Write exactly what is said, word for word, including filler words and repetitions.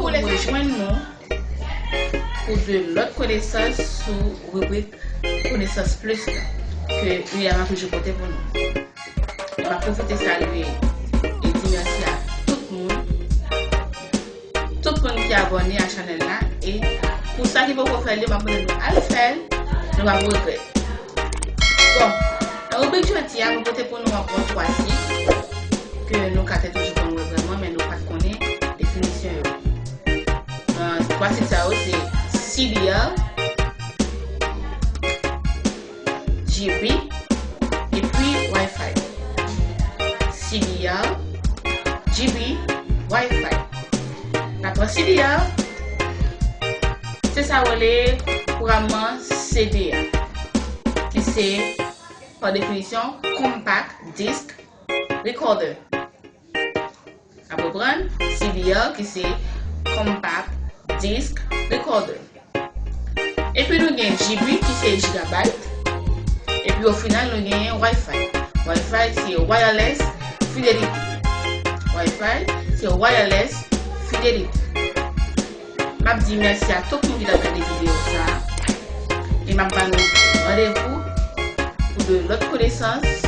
Ou vle rejwenn nou pou de lòt konesans sou ribrik Konesans Plis la, ke Rihanna toujou pote pou nou. M ap pwofite salye e di mèsi a tout moun, tout moun ki abòne a chanèl la, e pou sa ki poko fè l yo, m ap mande nou al fè l, nou p ap regrèt. Bon, nan ribrik jodi a, nou pote pou nou ankò twa sit ke nou ka te toujou konn wè vrèman, men nou pa t konnen definisyon yo. Euh, twa sit sa yo se C B L, G B, epi Wi-Fi. C B L, G B, Wi-Fi. N ap pran C B L, se sa yo rele kouramman C D a, ki se, pa definisyon, Compact Disc Recorder. N ap reprann, C D R, ki se Compact Disc Recorder. Epi nou gen G B, ki se gigabyte. Epi o final, nou gen Wi-Fi. Wi-Fi se Wireless Fidelity. Wi-Fi se Wireless Fidelity. M ap di mèsi a tout moun ki t ap gade videyo sa a. E m ap ba nou randevou pou de lòt konesans